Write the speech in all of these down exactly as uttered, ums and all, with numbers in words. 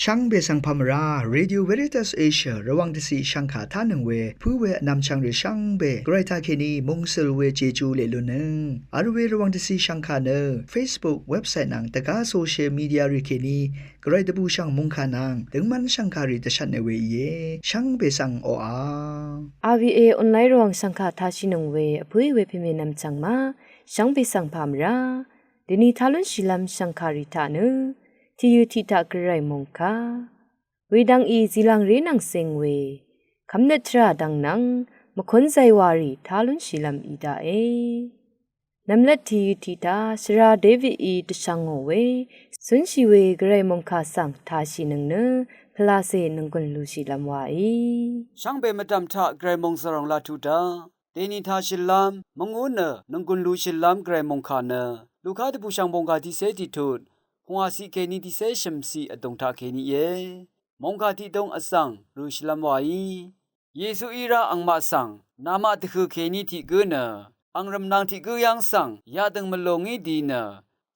Shvngbe svng pà mvrá, Radio Veritas Asia Rvwàng dvciq shvngkà tánøng we pǿ we vnvmchvng rì shvngbe Gvray taqkèní mungsøl we Jeju leq lunnøng vl we Rvwàng dvciq shvngkà nø Facebook, website nvng dvgá social media rì kèní Gvray dvbùshv̀ng mòngkà nvng døngmv́n shv̀ngkàrì dvshvtne we íe. Shvngbe svng oqà. R V A online Rvwàng shv̀ngkà tashìnøng we vpǿì we pèmènvm chv̀ng ma, shvngbe svng pà mvrá. Dèni tá lúnshìlv́m shv̀ngkàrì taq nø tìyø tiq taq Gvray mòngkà wedvng í zìlvngré nvng zing we kvmnøt tvrà dvng nvng mvkún zaywàrì tá lúnshìlv́m í daqe. Nvmlat tìyø tiq taq shvra Davidí dvshvngò we cúnshì we Gvray mòngkà svng tashìnøng nø pvlacè nònggùn lushìlv́m waí. Shvngbe mvdv̀m taq Gvray mòngzv̀ròng laq tuq daq. Dèni tashìlv́m mvngú nø nònggùn lushìlv́m Gvray mòngkà nø Luka dvbùshv̀ng mòngkà tiqcé tiqtut, pungwàciq kèní tiqcé shø̀mciq vdùng taq kèní íe. Mòngkà tiqdung vzv̀ng rø̀shìlv́m waí. Yesuí rá angmaq svng, namaq dvhø̀ kèní tiq gǿ nø ang rvmnvng tiq gǿ yv́ng svng yaqdø̀ng mvlù ngí di nø,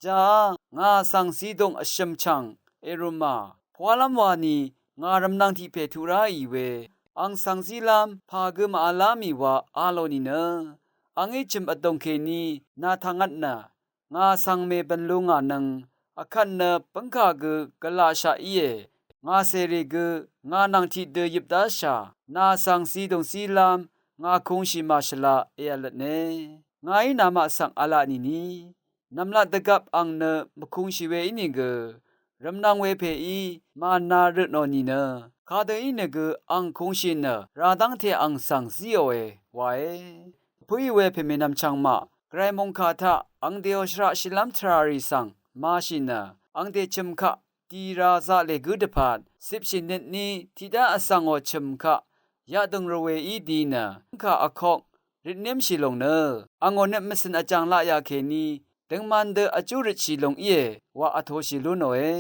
jaá ngà svng zidùng vshø̀m chv̀ng èrùmà pwálv́m wani ngà rvmnvng tiq pè tuq ráì we, ang svng zílv́m pà gø màvlá mì wa a lò nìnø, angí chø̀m vdùng kèní nà tv̀ngvt nø ngà svng mèbø̀n lú ngà nøng, vkvt nø bǿngkà gø gvlaqshaq íe. Ngà cèrì gø ngà nvng tiqdø yøp dáshà, nà svng zidùng zílv́m ngà kūngshì màshvlaq èv̄lvtne. Ngàí namaq svng v̄la nìni, nv̀mlat dvgvp ang nø mvkūngshì we ínìgø, rvmnvng we pèí màna røtnò nìnø, kadø ínìgø ang kūngshì nø rà dv́ngte ang svng zíòe wae. Vpǿì we pèmènvm chv̀ngmaq, Gvray mòngkà taq angdèò shvraqshìlv́m tvràrì svng mashì nø, angdè chø̀m kaq dì ra zaqlè gǿ dvpvt cipshì nøtní tiqdá vsvngò chø̀m kaq yaqdø̀ng rvwèí di nø, kà vkok røtnémshì lòng nø, angò nøt mvcø̀n vjàng laqyà kèní døngman dø vjú røtshì lòng íe wa vtoshì lú nòe.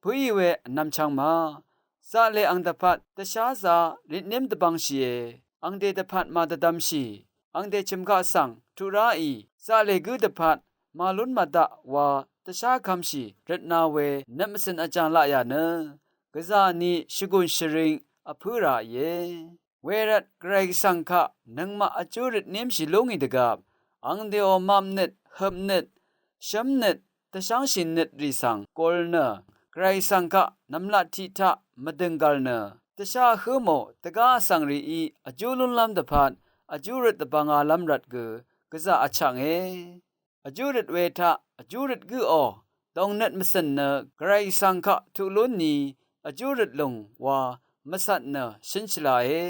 Vpǿì we vnvm chv̀ngmaq, zaqlè ang dvpvt dvsházā røtném dvbvngshìe. Angdè dvpvt màdvdvmshì, angdè chø̀m kaq svng tuq ráì zaqlè gǿ dvpvt màlún màdaq wa dvshá kvmshì røtna we nøt mvcø̀n vjàng laqyà nø, gvzà ni shvgùn shvring vpǿ ràìe. Wervt Gvray Gvsvng kaq nøngmaq vjú røtnémshì lú ngì dvgvp, angdèò mapnøt, høpnøt, shv́mnøt, dvshv́ngshì nøt rì svng gol nø, Gvray Gvsvng kaq nv̀mlat tiq taq mvdø̀ng gv̀l nø, dvshá vhǿ mò dvgá vsvng rìí vjú lúnlv́m dvpvt vjú røt dvbvngalv́m rvt gø gvzà vchaknge. Vjú røt we taq vjú røt gǿò, dòngnøt mvcø̀n nø Gvray Gvsvng kaq tuq lún ni vjú røt lùng wa mvcat nø shǿn shvlae.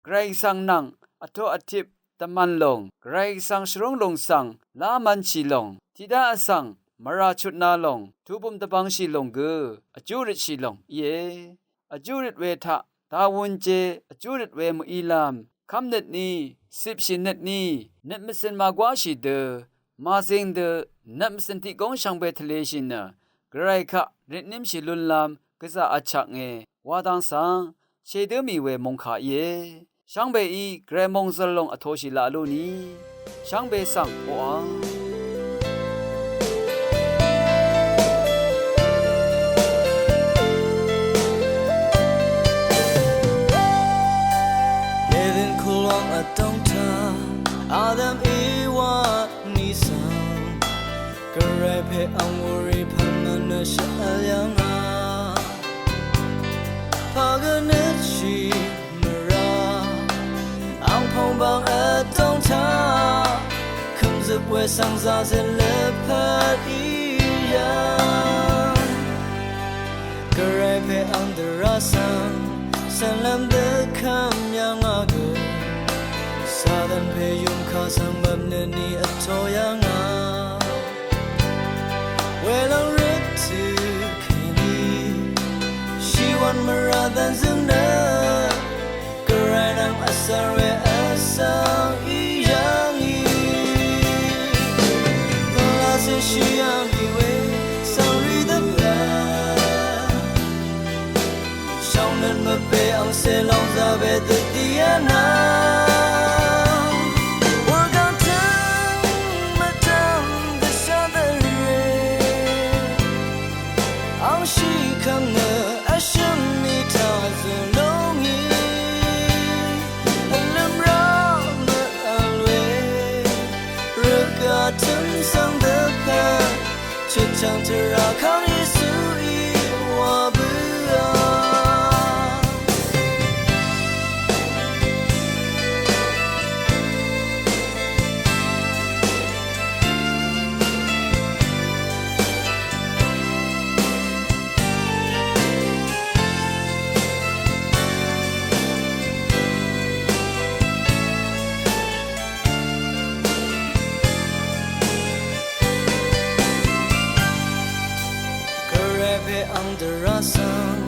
Gvray Gvsvng nvng vtoq vtip dvmv̀n lòng, Gvray Gvsvng shvrúng lùng svng lá mv̄nshì lòng, tiqdá vsvng mvrà chutna lòng, tubø̀m dvbvngshì lòng gø vjú røtshì lòng íe. Vjú røt we taq dawunje vjú røt we mvílv́m, kv́mnøtní, cipshì nøtní, nøt mvcø̀n màgwáshì dø, màzing dø, nøt mvcø̀n tiq góng shvngbe tvleshì nø, Gvray kaq røtnǿmshì lúnlv́m gvzà vchaknge wa dang svng shèdǿ mì we mòngkà íe. Shvngbeí Gvray mòngzø̀l lòng vtoshì laq lú ni, shvngbe svng oqà. Yelin kulong vdòng taq Adam Ewa ni svng Gvray pè ang wuri pvngø nø shvl yv̀ngà. Pagø nøtshì mvrà ang pong bang vdòng taq kø̀mzøp we svng zazøt lvpat í yv̀ng. Gvray pè ang dvrá svng cv̀nlv́m dø kv́m yv̀ngà gø Satan pè yùmkà svng bvp nø ni vtō yv̀ngà. Welòng røt tø kèní shìwv̀n mvrà dv̀nzø̀ng nø Gvray nvng vsvr we vsvng í yv̀ngì. Pvlacè shì yv̀ngì we svng rì dvpvt shvngnøt mvpè angcè lòng zaqbe dø dìá nà. Wurgvng tøng mvdv̀m dvshá dvre ang shì kv̀m nø Vshø̀m í taq zø̀n lúngí vlø̀m rá mvvl we rvgaq tø̀m svng dvpvt chøtchv̀ng tvrà kv́m Yesuí wa bǿà. Gvray pè ang dvrá svng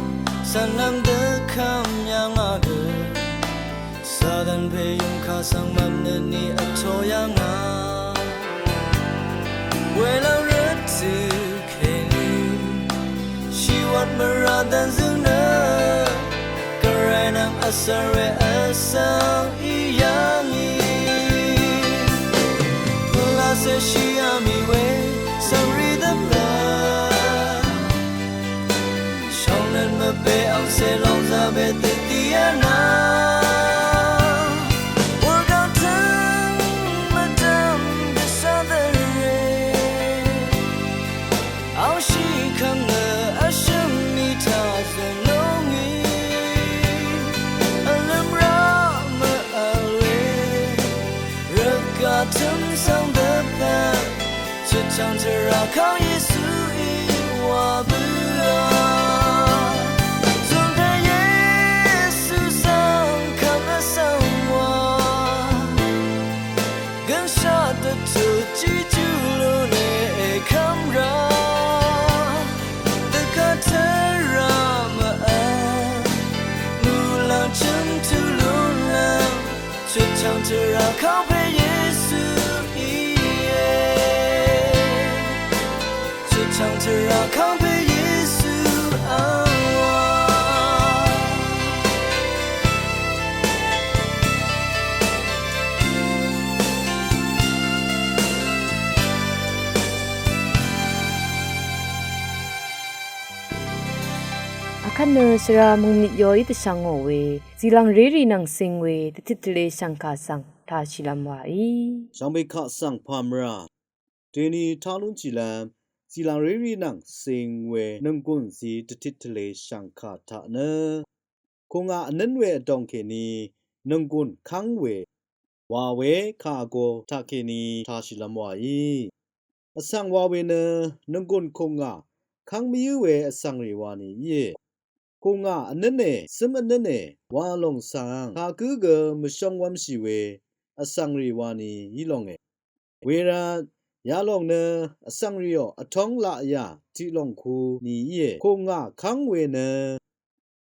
cv̀nlv́m dvkvm yv̀ngà gø Satan pè yungkà svng mvpnøt ni vtō yv̀ngà. Welv́ng rvtø̀ kèní shìwvt mvrà dvnzøng nø Gvray nvng vsvr we vsvng í yv̀ngì. Pvlacè shìá mì we svngrì dvpvt shóngnøt mvbe angcè lóngzà be dø dìá nà. Wurgvng tø̀ng mvdv̀m dvshà dvre. Angshì kv̀ng nø vshø̀m í taq zø̀n lúngí vlø̀m rá mvvl we rvgaq tø̀m svng dvpvt chøtchv̀ng tvrà kv́m Yesuí wa bǿà. Zùnpè Yesu svng kv̀m vsvng wa gønshaq dvtut tiqjú lúne èkv́m rá dvgvt tvrà mvvl muqlàng chø̀m tut lúnlv́m chøtchv̀ng tvrà kv́m pè Yesu íe. Chøtchv̀ng tvrà kv́m pè Yesu ang wa. Akvt nø shvra mungmit yoí dvshvngò we zìlàng rérì nvng cing we dvtit tvle shv̀ngkà svng tashìlv́m wàí. Shvngbe kaq svng pàmvrà deni tá lúnshìlv́m zìlàng rérì nvng cing we nònggùn zí dvtit tvle shv̀ngkà taq nø kùngà vnǿn we vdòng kèní nònggùn kv́ng we wa we kà vgō taqkèní tashìlv́m wàí. Vsvng wa we nø nònggùn kùngà kv́ng mvyǿ we vsvngrì wa ni íe. Kùngà vnǿne cǿm vnǿne wa lòng svng kagǿ gø mvshóng wv́mshì we vsvngrì wa ni í longe. Wervt yalòng nø vsvngrìò vtóng laq yà tiq lòng ku ni íe. Kùngà kv́ng we nø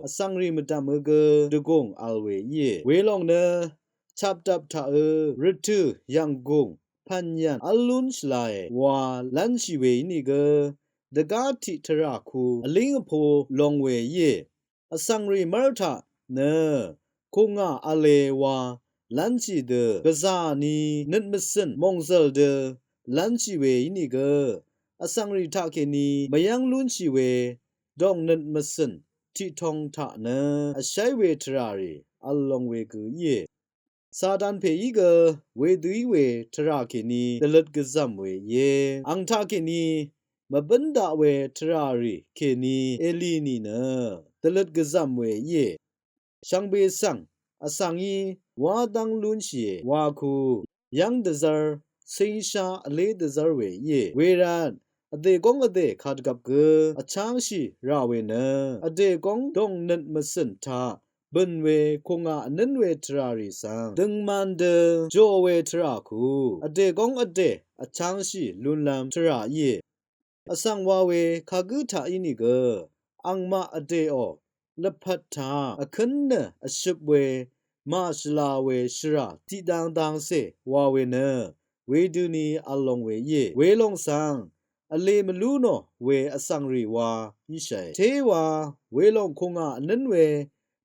vsvngrì mvdv̀m gø dvgùng vl we íe. Welòng nø chapdvp taqø rvtø̀ yv̀nggùng pv̀nyv̀n v́l lún shvlae wa lv́nshì we ínìgø dvgá tiq tvrà ku vlíng vpo long we íe. Vsvngrì mv́r taq nø kùngà v̄le wa lv́nshì dø gvzà ni nøt mvcø̀n mòngzø̀l dø lv́nshì we ínìgø vsvngrì taqkèní mvyv́ng lúnshì we dòng nøt mvcø̀n tiqtong taq nø vsháí we tvrà rì vl long we gø íe. Satan pèí gø wedø í we tvrà kèní dvløt gvzv̀m we íe. Ang taqkèní mvbǿn daq we tvrà rì kèní èlì nìnø dvløt gvzv̀m we íe. Shvngbe svng vsvng í wá dv́ng lúnshìe wa ku yv́ng dvzv́r cíngshá vlé dvzv́r we íe. Wervt vdè góng vdè kadvgvp gø vchángshì rà we nø vdè góng dòng nøt mvcø̀n taq bø̀n we kùngà vnǿn we tvrà rì svng døngman dø jò we tvrà ku vdè góng vdè vchángshì lúnlv́m tvrà íe. Vsvng wa we kagǿ taq ínìgø angmaq vdèò lvpat taq vkǿn nø vshøp we màshvla we shvrà tiqdang dangcè wa we nø wedøni vl long we íe. Welòng svng vlē mvlú nò we vsvngrì wa íshàe. Téwa welòng kùngà vnǿn we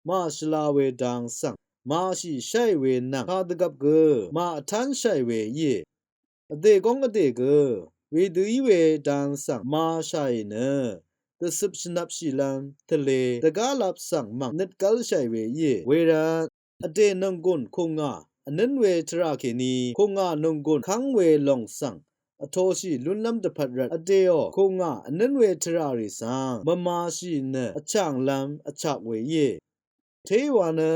màshvla we dang svng màshìsháì we nvng kadvgvp gø màvtánshàì we íe. Vdè góng vdè gø wedø í we dang svng màshàì nø dvcøp shvnvpshìlv́m tvlē dvgálap svng mv̀ng nøt gv́lshàì we íe. Wervt vdè nònggùn kùngà vnǿn we tvrà kèní kùngà nònggùn kv́ng we lòng svng vtoshì lúnlv́m dvpvt rvt vdèò kùngà vnǿn we tvrà rì svng mvmāshì nø vchànglv́m vchak we íe. Téwa nø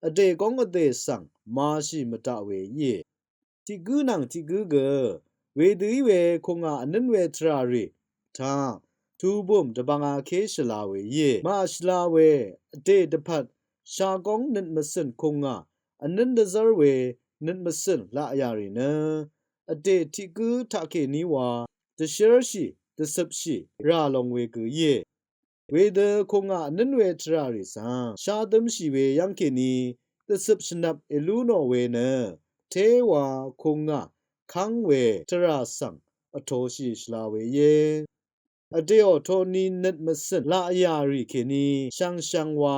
vdè góng vdè svng mashì mvdaq we íe. Tiq gǿ nvng tiq gǿ gø wedø í we kùngà vnǿn we tvrà rì taq tubùm dvbvngaké shvla we íe. Màshvla we vdè dvpvt shagóng nøt mvcø̀n kùngà vnǿn dvzv́r we nøt mvcø̀n laqyà rì nø vdè tiq gǿ taqkèní wa dvshǿrshì dvcøpshì rà long we gø íe. Wedø kùngà vnǿn we tvrà rì svng shá dǿmshì we yv́ng kèní dvcøp shvnvp èlú nò we nø téwa kùngà kv́ng we tvrà svng vtoshì shvla we íe. Vdèò toni nøt mvcø̀n laqyà rì kèní shvngshvng wa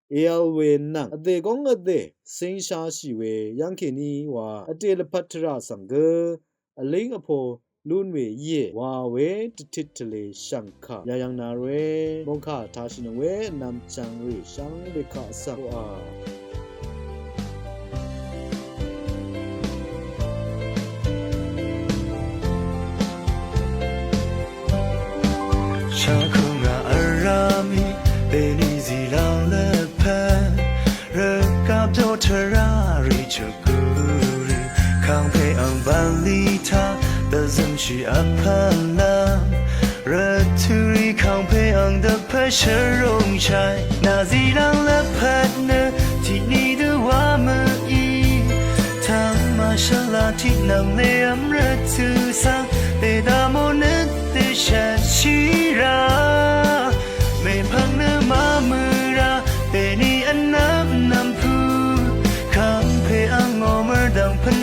èvl we nvng vdè góng vdè cíngshashì we yv́ng kèní wa vdè lvpat tvrà svng gø vlíng vpo lún we íe wa we dvtit tvlē shv̀ngkà yayv̄ng na rv́e mòngkà tashìnøng we vnvm chvng rì shvngbe kaq svng oqà. ชาวคงอาอาราม เปนิสีลาวและแพทย์ เริกกาบโดทรารีชกุรี ข้างเพอังบาลีทา แต่ซึ่งชีอัพพลาม เริกทุรี ข้างเพอังเดอะเพชรรงชัย นาสีลาวและแพทย์เนอ ที่นี่ด้วยว่ามืออี ทางมาชลาที่นำเลียมเริกถือสัง เตดามอนึกเตชัดชีรา မ့ၢ်ဖၢင်နၢမၤမုၢ်ရႃႇ တႄႇနံႈဢၼပ်ႉ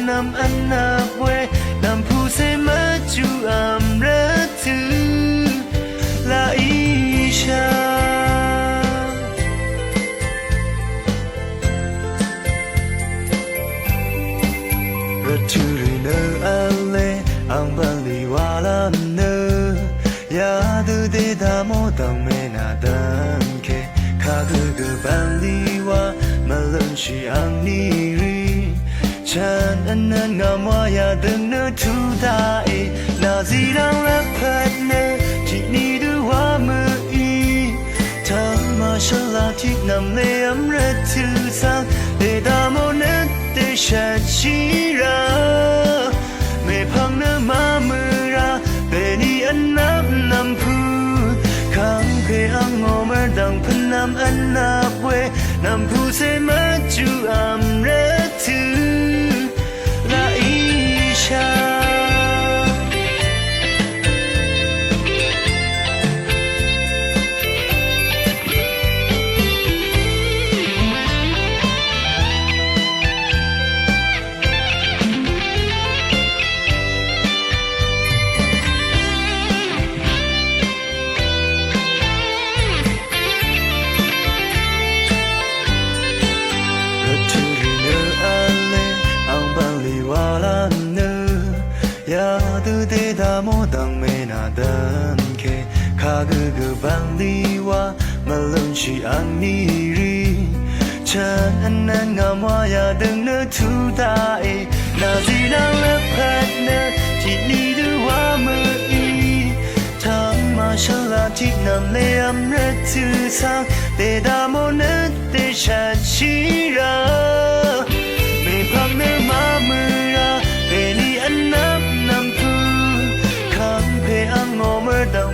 ၼမ်ႉၽူႇ ၶၢမ်ႇၽႄႈဢငေႃႇမႃး တင်းၽၼ်းၼမ်ႉဢၼပ်ႉဝႄႈ ၼမ်ႉၽူႇသေမႃးၸူႉဢမ်ႇရႃႇတိုဝ်ႉ လႃႇဢီႇသျႃႇ ရထူႇရႄႇၼႂ်းဢလႄႇ ဢၢင်ႇပၢၼ်ႇလီႇဝႃႇလၢမ်းၼိူဝ် ယႃႇတိုဝ်းတေတႃႇမေႃး တၢင်ႇမႄႈၼႃႇတၢင်းၶႄႇ ၶႃႈၶိုၵ်ႉၵိူဝ်ႇပၢၼ်ႇလီႇဝႃႇ မႃးလိူၼ်ႈသီႇဢၢင်ႇၼီႇရီႇ ၸၼ်ႉဢၼ်ၼၼ်ႉ ငၢမ်ႇဝႃႈ ယႃႇတိုင်ႈၼိူဝ်ထူးတႃႇဢေႇ ၼႃႇၸီႇလၢင်းလၵ်းၽၢတ်ႇၼိူဝ် တီႈၼီႈတိုဝ်းဝႃႈမိူဝ်ႈဢီႈ ထမ်ႇမႃႇသျႃႇလႃႇ တီႈၼမ်ႉလႄႈ ဢမ်ႇရႃႇတိုဝ်ႉ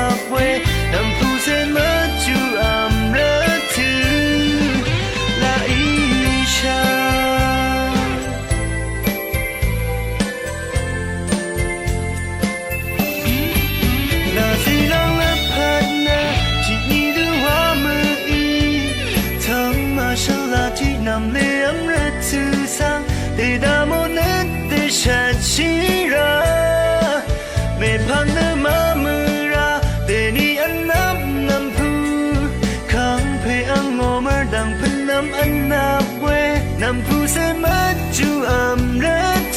သၢင်ႈ တေတႃႇမေႃးၼိူဝ် တေသႅတ်ႈသီႇရႃႇ မႄႈၽၢင်ၼိူဝ်မႃးမိူဝ်ႈရႃႇ ပႄႇၼီႈဢၼ်ၼမ်ႉၼမ်ႉၽူႇ ၶၢင်ႈၽႄႈဢငေႃႇမႃး တင်းၽၼ်းၼမ်ႉဢၼပ်ႉဝႄႈ ၼမ်ႉၽူႇသေမႃးၸူႉဢမ်ႇရႃႇတိုဝ်ႉ လႃႇဢီႇသျႃႇ ရထူႇရႄႇၼိူဝ်ဢလႄႇ ဢၢင်ႇပၢၼ်ႇလီႇဝႃႇလၢမ်းၼိူဝ် ယႃႇတိုဝ်းတေတႃႇမေႃး တၢင်ႇမႄႈၼႃႇတၢင်းၶႄႇ ၶႃႈၶိုၵ်ႉၵိူဝ်ႇပၢၼ်ႇလီႇဝႃႇ မႃးလိူၼ်ႈသီႇဢၢင်ႇၼီႇရီႇ ၸၼ်ႉဢၼ်ၼၼ်ႉ ငၢမ်ႇဝႃႈ ယႃႇတိုင်ႈၼိူဝ်ထူးတႃႇဢေႇ ၼႃႇၸီႇလၢင်းလၵ်းၽၢတ်ႇၼိူဝ် တီႈၼီႈတိုဝ်းဝႃႈမိူဝ်ႈဢီႈ ထမ်ႇမႃႇသျႃႇလႃႇ တီႈၼမ်ႉလႄႈ ဢမ်ႇရႃႇတိုဝ်ႉသၢင်ႈ တေတႃႇမေႃးၼိူဝ် တေသႅတ်ႈသီႇရႃႇ မႄႈၽၢင်ၼိူဝ်မႃးမိူဝ်ႈရႃႇ ပႄႇၼီႈဢၼ်ၼမ်ႉၼမ်ႉၽူႇ ၶၢင်ႈၽႄႈဢငေႃႇမႃး တင်းၽၼ်းၼမ်ႉဢၼပ်ႉဝႄႈ ၼမ်ႉၽူႇသေမႃးၸူႉဢမ်ႇရႃႇတိုဝ်ႉ လႃႇဢီႇသျႃႇ ၼႃႇၸီႇလၢင်းလၵ်းၽၢတ်ႇၼိူဝ် တီႈၼီႈတိုဝ်းဝႃႈမိူဝ်ႈဢီႈ ထမ်ႇမႃႇသျႃႇလႃႇ တီႈၼမ်ႉလႄႈ ဢမ်ႇရႃႇတိုဝ်ႉသၢင်ႈ တေတႃႇမေႃးၼိူဝ် တေသႅတ်ႈသီႇရႃႇ မႄႈၽၢင်ၼိူဝ်မႃးမိူဝ်ႈရႃႇ ပႄႇၼီႈဢၼ်ၼမ်ႉၼမ်ႉၽူႇ ၶၢင်ႈၽႄႈဢငေႃႇမႃး တင်းၽၼ်းၼမ်ႉဢၼပ်ႉဝႄႈ ၼမ်ႉၽူႇသေမႃးၸူႉဢမ်ႇရႃႇ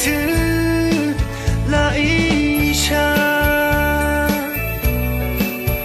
တိုဝ်ႉ လႃႇဢီႇသျႃႇ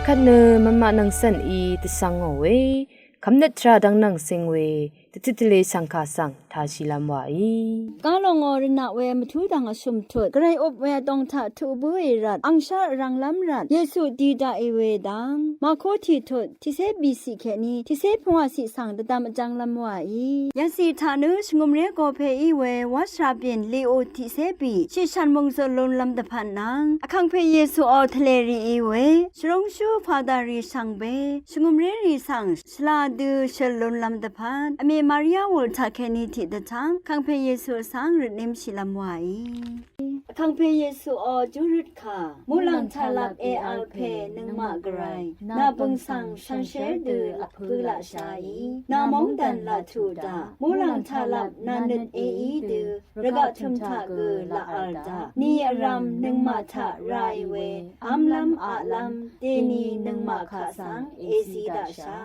Kvt nø mvmaq nvng cv̀n í dvshvngò we, kvmnøt tvrà dvng nvng cing we, dvtit tvle shv̀ngkà svng tāshìlv́m wàí. Gá lòngò rvnaq we mvtú dv̀ng vshø̀m tut, gvray up we vdòng taq tuq bǿì rvt, angshaq vrv̄nglv́m rvt, Yesu di daqì we dang, Mako tiq tut, tiqcé bìciq kèní, tiqcé pungwàciq svng dvdvm vjv̄nglv́m wàí. Yadzi taq nø shvngø̀mré go pè í we, washà bìn Leo tiqcé bì, shìshv̀n mòngzø̀l lúnlv́m dvpvt nvng, Vkàngpè Yesuò tvlèrìí we, shvrúngshú fada rì shvngbe, shvngø̀mré rì svng, shvla dø shøl lúnlv́m dvpvt, vmè Maria wul taq kèní tiqdvtv́ng, Vkàngpè Yesu svng rvtnǿmshìlv́m wàí. Vkàngpè Yesuò júrøt kà, muqlàng taqlap èvl pè nøngmaq gvray, nà bø̀ng svng shànshér dø vpǿ laqshaí, nà móngdàn laq tuq daq, muqlàng taqlap nà nøt èí dø, rvgaq tø̀m taq gø laq vl daq, ni vrv̄m nøngmaq taq ràì we, v́mlv́m aqlv́m, dèni nøngmaq kaq svng èzí daqsha.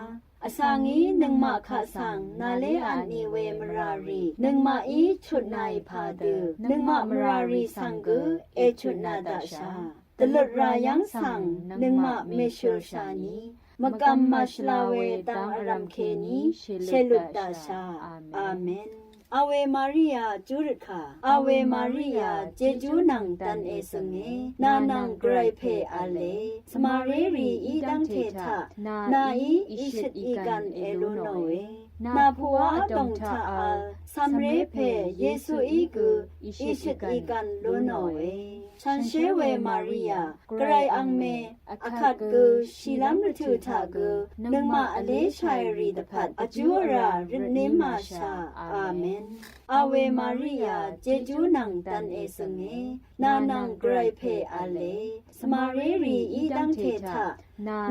Vsvngí nøngmaq kaq svng nàlé vtni we mvràrì, nøngmaqí chutnàì pà dø, nøngmaq mvràrì svng gø èchutnà daqsha. Dvlut rà yv́ng svng nøngmaq mèshø̀lshà ni, mvgvm màshvla we dang vrv̀m kèní shèlut daqsha. Amen. Awe Maria júrøt kà. Awe Maria jejú nvng dvn èzø̀nge. Nà nvng gvray pè v̄le. Svmaré rì í dv́ngte taq nàí ìshøt ìgv̀n èlu nòe. Nà puqwá vdòng taq vl cv̀mré pè Yesuí gø ìshøt ìgv̀n lu nòe. Shànshér we Maria, gvray angmè, vkvt gø shìlv́m rvtø̀ taq gø nøngmaq vlé shàì rì dvpvt vjú vrà røtnǿm màshà. Amen. Awe Maria, jejú nvng dvn èzø̀nge, nà nvng gvray pè v̄le, svmaré rì í dv́ngte taq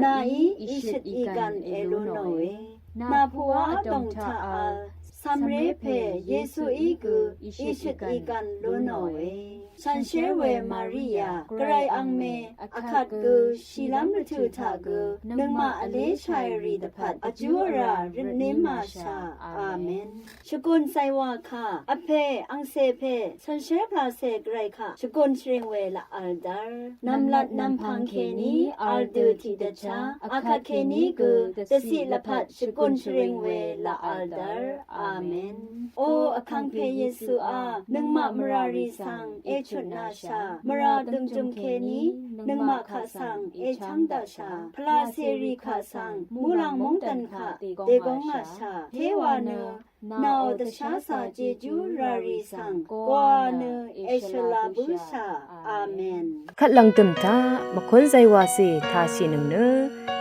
nàí ìshøt ìgv̀n èlu nòe. Nà puqwá vdòng taq vl cv̀mré pè Yesuí gø ìshøt ìgv̀n lu nòe. Shànshér we Maria, gvray angmè, vkvt gø shìlv́m rvtø̀ taq gø nøngmaq vlé shàì rì dvpvt vjú vrà røtnǿm màshà. Amen. Shvgùn zàywà kà, vpè, angcè pè, shànshér pvlàcè gvray kaq shvgùn shvring we laq vl dvr. Nv̀mlat nv̀mpv̀ng kèní vl dø tiqdvchá, akvt kèní gø dvciq lvpat shvgùn shvring we laq vl dvr. Amen. O Vkàngpè Yesuá, nøngmaq mvràrì svng èchutnàshà, mvrà døngjø̀m kèní nøngmaq kaq svng èchv́ng daqshà, pvlacèrì kaq svng muqlàng móngdàn kaq dègóng ngàshà, téwa nø nàò dvsházā jejú ràrì svng gwa nø èshvla bǿshà. Amen. Kvt lv̀ngdø̀m taq mvkún zaywacè tāshìnøng nø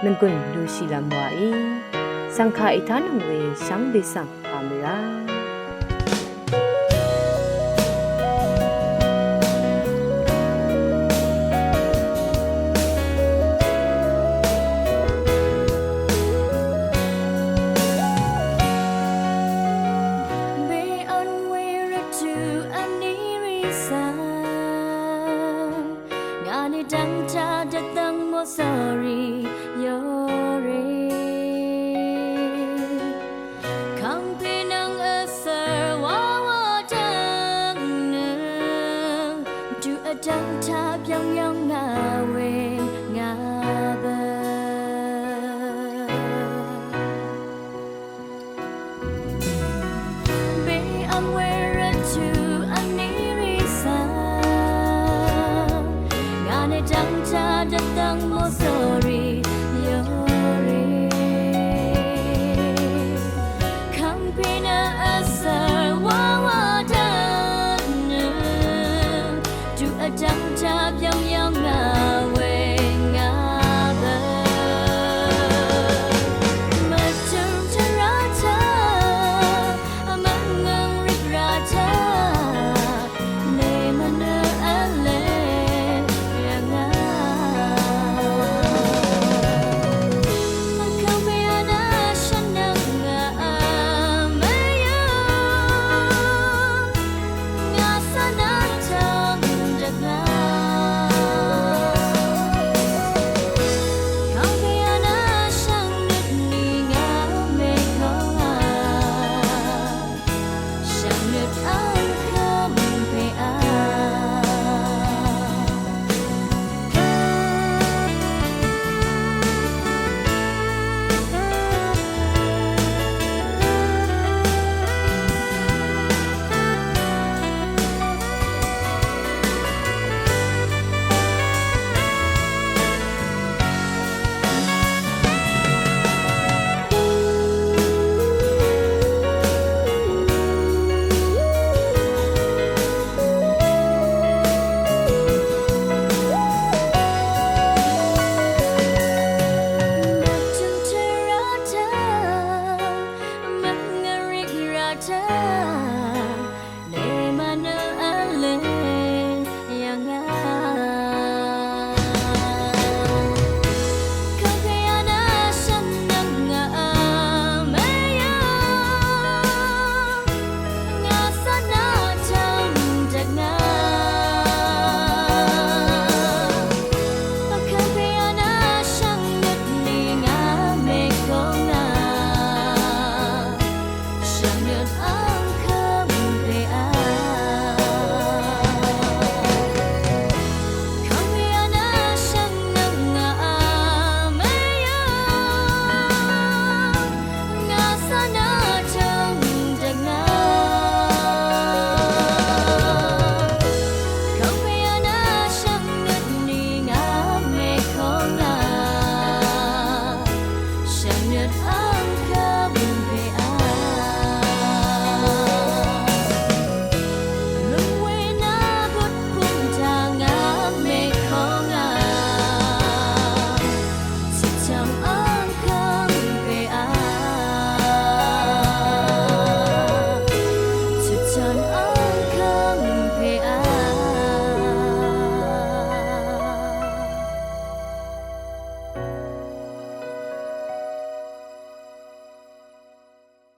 nònggùn lushìlv́m wàí. Shv̀ngkà ètánøng we shvngbe svng pàmvrá. Bèvn we rvtø̀ vní rì svng ngà nø dv́ngtaq dvdv́ng mòsòrì yòrè. Kàngpè nvng vsvr wawa dv́ng nø tuq vdv́ngtaq byv́ng yv́ng ngà we ngà bø. Bèvm we rvtø̀ vní rì svng ngà nø dv́ngtaq dvdv́ng mòsò